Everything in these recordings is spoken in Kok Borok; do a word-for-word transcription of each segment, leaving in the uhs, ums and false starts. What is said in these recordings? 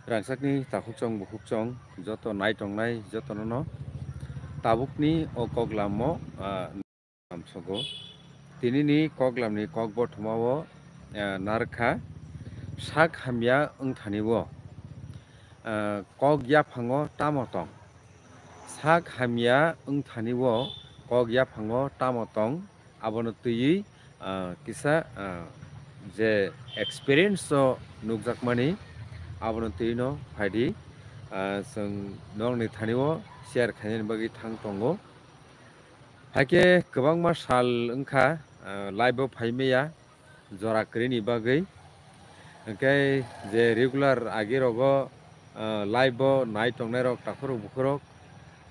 Rangchakni takhukchong bukhukchong joto nai tongnai jotono no tabukni o koklamo, ah, namsogo. Tinini koklamni kok bothomao, ah, narwkha sak hamya wngthani o, ah, kok yaphango tamo tong. Sak hamya wngthani o kok yaphango tamo tong. Abono twiwi, ah, kisa, ah, je experience o nukjakmani, abono twiwino phaidi, ah, chwng nokni thani o share khainani bagwi thang tongo. Haikhe kwbangma sal wngkha, ah, live o phaimaya jora kwrwini bagwi. Hwnkhe je regular agi rogo, ah, live o nai tongnai rok takhurok bukhurok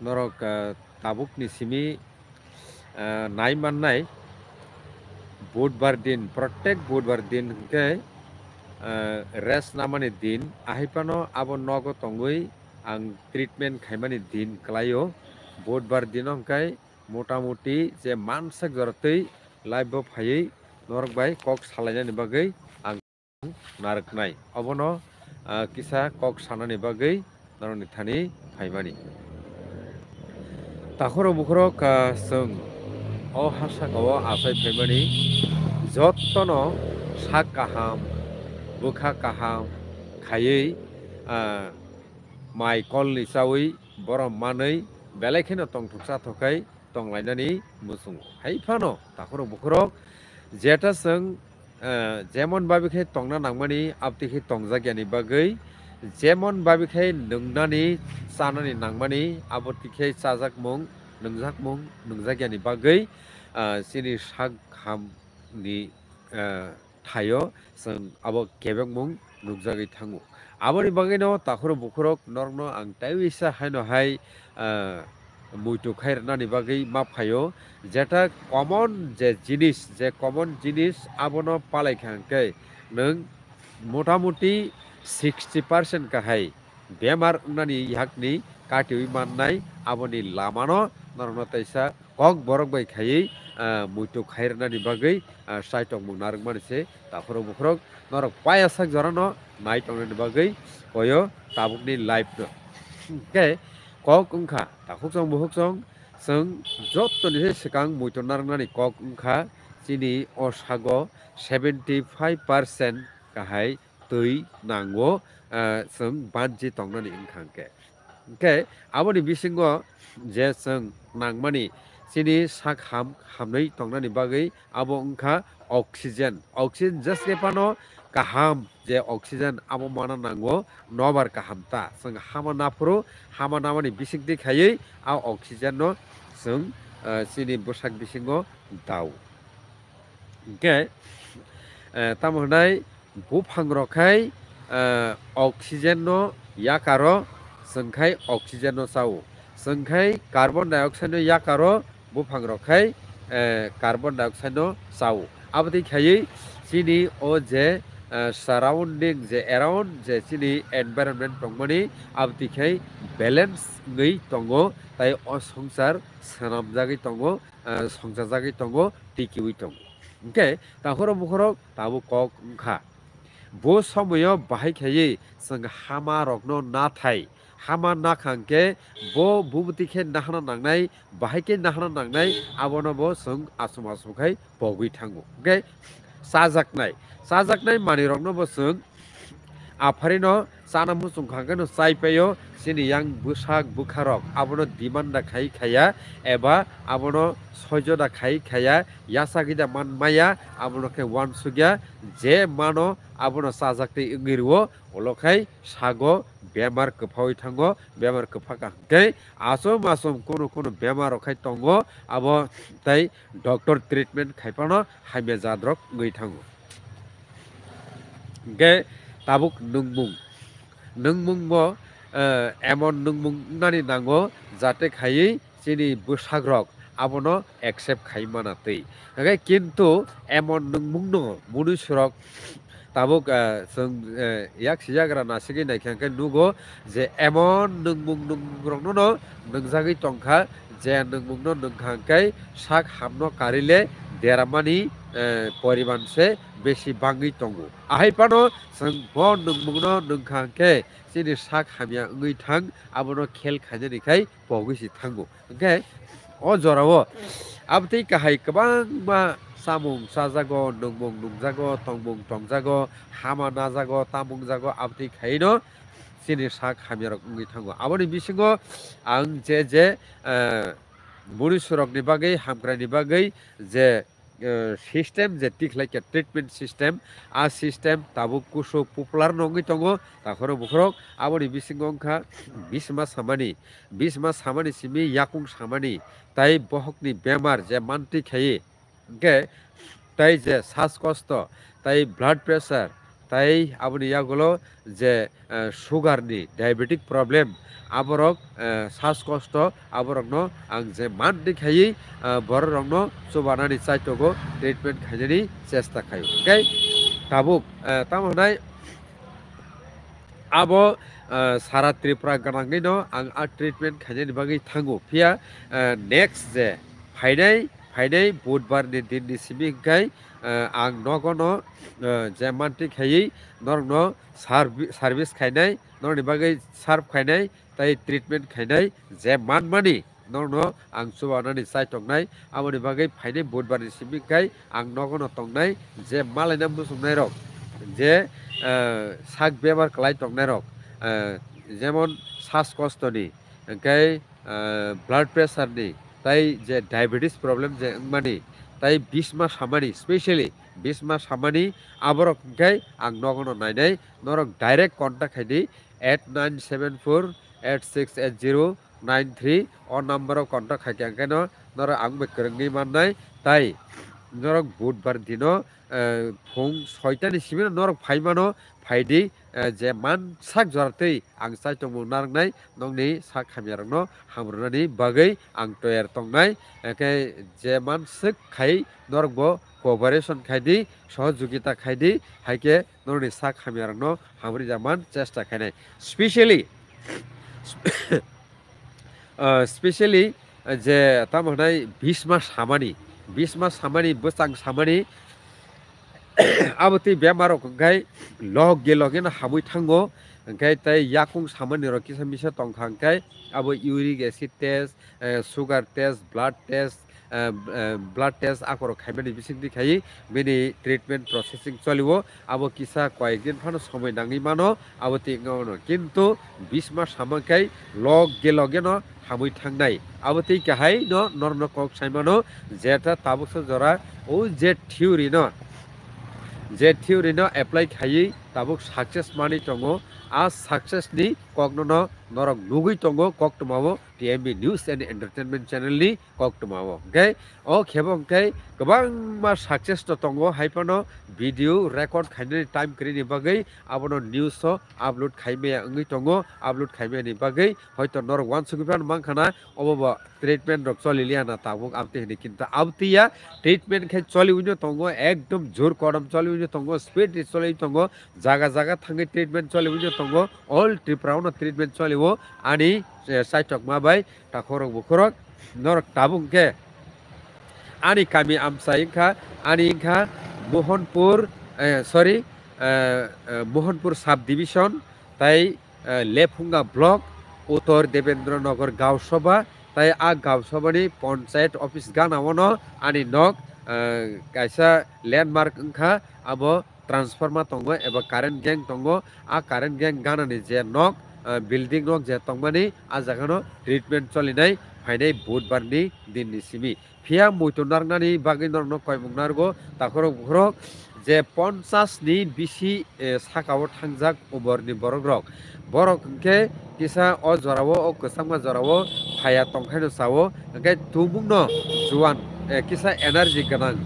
norok, ah, tabukni simi, ah, nai mannai. Budbar din, protek budbar din hwnkhe, ah, rest namani din. Ahai phano abo nogo tongwi ang treatment khaimani din kwlaio. Budbar dino hwnkhe motamuti je mansak jora twi live o phaiwi norok bai kok salainani bagwi ang narwknai. Obono, ah, kisa kok sanani bagwi norokni thani phaimani. Takhurok bukhurok, ah, chwng o ha saka o achai phaimani, jottono sak kaham, bwkha kaham khaiwi, ah, mai kolni chawi borom manwi belai kheno tongthok chathok khai tonglainani muchungo. Hai phano takhurok bukhurok jeta chwng, eh, jemon babi khe tongna nangmani, abtwi khe tongjakyani bagwi, jemon babi khe nwngnani, chanani nangmani, abotwi khe chajakmung, nwngjakmung, nwngjakyani bagwi, ah, chini sak hamni, ah, thaio chwng abo kebengmung nukjagwi thango. Aboni bagwino takhurok bukhurok norokno ang taiwisa haino hai, ah, muitu khai rwnani bagwi ma phaio. Jeta common je jinis, je common jinis abono palai kha hwnkhe nwng motamuti sixty percent kahai bemar wngnani yakni katiwi mannai, aboni lamano norokno teisa kok borok bai khaiwi, ah, muitu khai rwnani bagwi, ah, chai tongmung narwkmani se takhurok bukhurok norok paya sak jorano nai tongnani bagwi koyo tabukni live no. Hwnkhe kok wngkha takhukchong bukhukchong chwng jottoni se swkang muitu narwknani kok wngkha chini o sago seventy five percent kahai twi nango, ah, chwng banchi tongnani wngkha hwnkhe. Hwnkhe aboni bisingo je chwng nangmani chini sak ham hamnwi tongnani bagwi abo wngkha oxygen. Oxygen jesle phano kaham je oxygen abo mana nango, nobar kaham ta. Chwng hama naphuru, hama namani bisingtwi khaiwi a oxygen no chwng, ah, chini bwsak bisingo dao. Hwnkhe, eh, tamo hwnai buphang rok khai, eh, oxygen no yakaro, chwng khai oxygen no chao. Chwng khai carbon dioxide no yakaro, buphang rok khai, eh, carbon dioxide no chao. Abotwi khaiwi chini o je, eh, surrounding je around je chini environment tongmani abotwi khai balance wngwi tongo, tai o swngchar swnamjagwi tongo, ah, songchajagwi tongo, tikiwi tongo. Hwnkhe takhurok bukhurok tabuk kok wngkha. Bo somoyo bahai khaiwi chwng hama rokno nathai, hama nakha hwnkhe bo bubutwi khe nahana nangnai, bahai khe nahana nangnai, abono bo chwng achum achum khai pogwi thango. Hwnkhe chajaknai, chajaknai manwirokno bo chwng apharino chana muchung kha khe no chai paio, chini yang bwsak bwkha rok abono demand da khai khaya eba abono soijo da khai khaya, yachagwi da man maya, abono khe uansukya je mano abono chajak twi wngwi rwo, ulo khai sago bemar kwphaui thango, bemar kwpha kha hwnkhe achom achom kunu kunu bemar rok khai tongo, abo tei doctor treatment khai phano hamya jat rok wngwi thango. Hwnkhe tabuk nwngmung, nwngmung bo, eh, emon nwngmung wngnani nango, jate khaiwi chini bwsak rok abono accept khai mana twi. Hwnkhe kintu emon nwngmung no munuisu rok tabuk, eh, chwng, eh, yak sijagra nasigwi naikha hwnkhe nugo je emon nwngmung nwngmung rokno no nwngjagwi tongkha, je nwngmung no nwngkha hwnkhe sak hamno karile deramani eh, poriman se besi bangwi tongo. Ahai phano chwng bo nwngmungno nwngkha hwnkhe chini sak hamya wngwi thang, abono khel khainani khai pogwi se thango. Hwnkhe o jorao abotwi kahai kwbangma chamung chajago, nwngmung nungjago, tongmung tongjago, hama najago, tamung jago, abotwi khaino chini sak hamyarok wngwi thango. Aboni bisingo ang je je, eh, Bwrwi surokni bagwi, hamkraini bagwi je, eh, system, je tikhlaikha treatment system, a system tabuk kusu popular no wngwi tongo, takhorok bukhorok. Aboni bisingo wngkha bisma samani, bisma samani simi yakung samani, tai bohokni bemar je mantwi khaiwi, hwnkhe tai je saskosto, tai blood pressure, tai aboni yagulo je, eh, sugar ni diabetic problem, aborok, eh, saskosto, aborokno ang je mantwi khaiwi, eh, bororokno chubanani chaitogo treatment khainani chesta khaio. Hwnkhe tabuk, eh, tamo hwnai abo, eh, sara Tripura gwnangwino ang a treatment khainani bagwi thango. Phiya, eh, next je phainai, phainai Budbar ni din ni simi hwnkhe, eh, ang nogo no, eh, je mantwi khaiwi norokno servi-, service khainai, norokni bagwi serve khainai, tai treatment khainai, je manmani norokno ang chubanani chai tongnai. Aboni bagwi phainai Budbar ni simi hwnkhe ang nogo no tongnai, je malaina muchungnairok, je, eh, sak bemar kwlai tongnairok, eh, jemon saskostoni, hwnkhe, eh, blood pressure ni, tai je diabetes problem je wngmani, tai bisma samani, specially bisma samani, aborok hwnkhe ang nogo no nainai, norok direct contact khaidi eight nine seven four eight six eight zero nine three, o number o contact khaikhe hwnkhe no norok ang bai kwrwngwi mannai, tai norok Budbar dino, eh, phung soitani simi no norok phai mano, phaidi, eh, je man sak jora twi ang chai tongmung narwknai, nokni sak hamyarokno hamrwnani bagwi ang toyar tongnai. Hwnkhe je man swk khai norokbo cooperation khaidi, sohojogita khaidi, haikhe norokni sak hamyarokno hamrwija man chesta khainai. Specially, ah, specially, ah, je tamo hwnai bisma samani, bisma samani, bwsang samani, abo twi bemar rok hwnkhe loge loge no hamwi thango, hwnkhe tei yakung samani rok kisa misa tongkha, hwnkhe abo uric acid test, eh, sugar test, blood test, eh, eh, blood test akorok khaimani bisingtwi khai bini treatment processing cholio. Abo kisa koyek din phano somoi nangwi mano, abo twi wngmano. Kintu bisma samang khai loge loge no hamwi thangnai. Abo twi kahai no norno kok saimano, jeta tabuksa jora o je theory no, je theory no apply khaiwi tabuk success manwi tongo. A success ni kokno no norok nugwi tongo, koktwmao T M B News and Entertainment channel ni koktwmao. Hwnkhe o khebo hwnkhe kwbangma success to tongo, hai phano video record khainani time kwrwini bagwi abono news o upload khaimaya wngwi tongo, upload khaimani bagwi hoito norok uansugwi phano mankha na, obo bo treatment rok choli liya na tabuk abtwi hinwi, kintu abtwi ya, treatment khai choli wngwi tongo, ekdom jor kodom choli wngwi tongo, speed ri choli tongo, jaga jaga thangwi treatment choli wngwi tongo, all Tripura o no treatment choli o ani, eh, chaitokma bai takhorok bukhorok norok tabuk hwnkhe ani kami amchai wngkha, ani wngkha Mohanpur, eh, sorry, eh, eh, Mohanpur sub division tai, eh, Lephunga block, Uttor Debendra Nagar Gaon Sabha, tai a Gaon Sabha ni panchayat office gana o no ani nok, eh, kaisa landmark wngkha, abo transformer tongo eba current gang tongo, a current gang ganani je nok, ah, building nok je tongmani, a jagano treatment cholinai phainai Budbar ni din ni simi. Phiya muitu narwknani bagwi norokno koimung narwgo, takhorok bukhorok je ponchas ni bisi, eh, saka o thangjak umor ni borok rok. Borok hwnkhe kisa o jora o, o kwchangma jora o phaiya tongkhaino cha o, hwnkhe tumungno juan, eh, kisa energy gwnang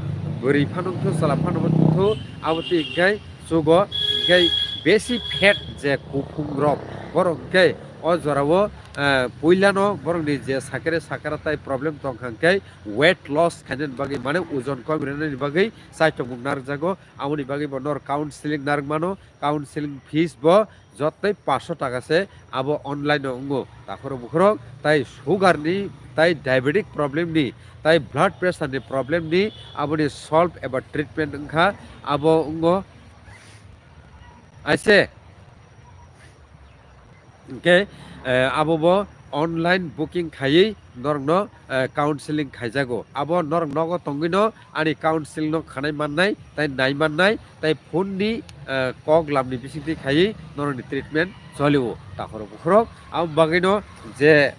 bwrwi phano wngthu, chwla phano wngthu, abo twi hwnkhe chugo, hwnkhe besi fat je kuphung rok, borok hwnkhe O jorao, eh, puilano borokni je sakere sakara tai problem tongkha hwnkhe weight loss khainani bagwi, mane ojon kom rwnani bagwi chaichomung narwkjago. Aboni bagwi bo norok counseling narwkmano, counseling fees bo jotoi paanch sho taka se, abo online o wngo. Takhorok bukhorok tai sugar ni, tai diabetic problem ni, tai blood pressure ni problem ni aboni solve eba treatment wngkha, abo wngo. Aise hwnkhe, eh, abo bo online booking khaiwi norokno, eh, counseling khaijago. Abo norok nogo tongwino ani counseling no khanai mannai, tai nai mannai, tai phone ni, eh, kok lamni bisingtwi khaiwi norokni treatment cholio. Takhorok bukhorok abo bagwino je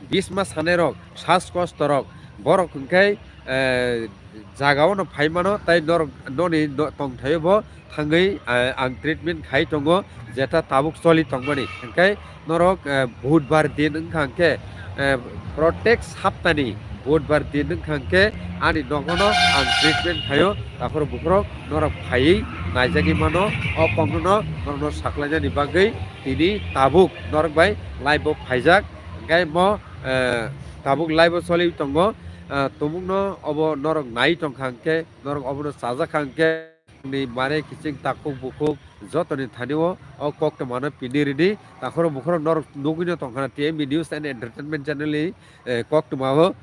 bisma sanairok, sas kosto rok, borok hwnkhe, eh, jagao no phai mano, tai norok noni no-, tongthaio bo thangwi, eh, ang treatment khai tongo, jeta tabuk choli tongmani. Hwnkhe norok, eh, budbar din wngkha hwnkhe, eh, protek saptani budbar din wngkha hwnkhe ani nogono ang treatment khaio. Takhorok bukhorok norok phaiwi naijagwi mano, o kokno norokno saklainani bagwi tini tabuk norok bai live o phaijak. Hwnkhe mo, eh, tabuk live o choli tongo, eh, tumungno obo norok nai tongkha hwnkhe, norok obono chajakha hwnkhe, ni mare kiching takhuk bukhuk jotoni thani o, o koktwmano pini ridi. Takhorok bukhorok norok nugwino tongkha na T M B News and Entertainment channel ni, eh, koktwma o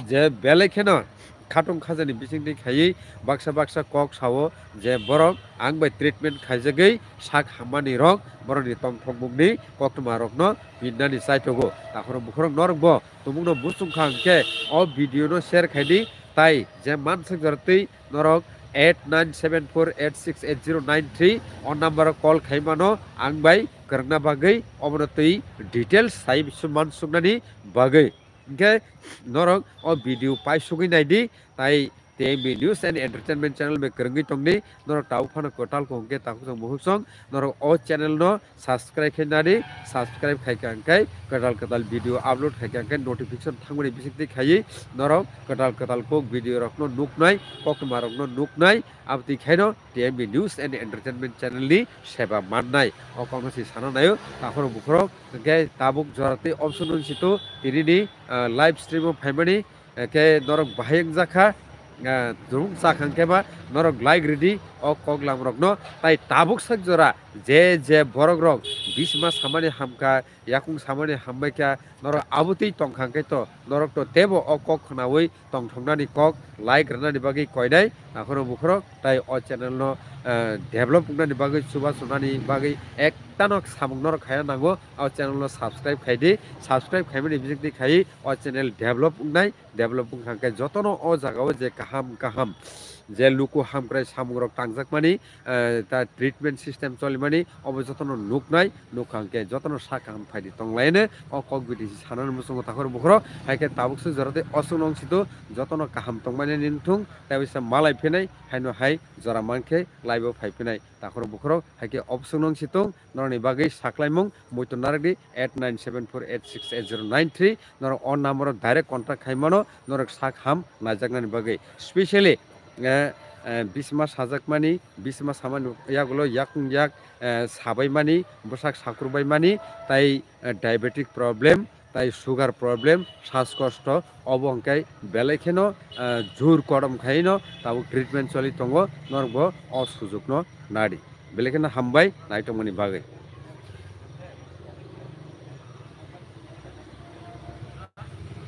je belai kheno khatung khajani bisingtwi khaiwi baksa baksa kok sao je borok ang bai treatment khaijagwi sak hammani rok borokni tongthokmungni koktwma rokno pinnani chaitogo. Takhorok bukhorok norok bo tumungno buchung kha hwnkhe o video no share khaidi, tai je mansuk jora twi norok eight nine seven four eight six eight zero nine three o number o call khai mano ang bai kwrwngna bagwi, obono twi details sai bisu mansuknani bagwi. Hwnkhe norok o video paisugwi naidi, tai T M B News and Entertainment channel bai kwrwngwi tongdi. Norok tabuk phano kwtal kok hwnkhe takhuk song bukhuk song norok o channel no subscribe khe nadi, subscribe khaikha hwnkhe kwtal kwtal video upload khaikha hwnkhe notification thangmani bisingtwi khaiwi norok kwtal kwtal kok video rokno nuknai, koktwma rokno nuknai, aboni khaino T M B News and Entertainment channel ni seba mannai. O kokno se sana naio takhorok bukhorok, hwnkhe tabuk jora tei option wng situ tini ni, ah, live stream o phaimani. Hwnkhe norok bahai wngjakha, ah, jurung chakha hwnkhe ba norok like ridi o koklam rokno. Tai tabuk sak jora je je borok rok bisma samani hamkha, yakung samani hambaikha, norok abotwi tongkha hwnkhe to norok to tebo o kok khnaui tongthoknani kok like rwnani bagwi koinai. Takhorok bukhorok tai o channel no, ah, develop wngnani bagwi, chubachu nani bagwi ektano samung norok khaya nango. O channel no subscribe khaidi, subscribe khaimani bisingtwi khaiwi o channel develop wngnai. Develop wngkha hwnkhe jotono o jagao je kaham kaham je luku hamkrai samungrok tangjakmani, eh, ta treatment system cholimani obo jotono nuknai, nukha hwnkhe jotono sak kaham phaidi tonglaino. O kok bidi se sanani muchungo takhorok bukhorok, hai khe tabuk se jora tei oswk nong situ jotono kaham tongmani nini thung, tei bisa malai phinai, haino hai jora mankhe live o phai phinai. Takhorok bukhorok hai khe option nong situng norokni bagwi saklaimung muitu narwkdi eight nine seven four eight six eight zero nine three. Norok o number o direct contact khai mano norok sak ham naijaknani bagwi. Specially, eh, eh, bisma sajakmani, bisma samani yagulo yakung yak, eh, sabaimani, bwsak sakurbaimani, tai, eh, diabetic problem, tai sugar problem, sas kosto, obo hwnkhe belai kheno, ah, jur kodom khaino tabuk treatment choli tongo, norokbo o sujukno nadi. Belai kheno hambai naitokmani bagwi.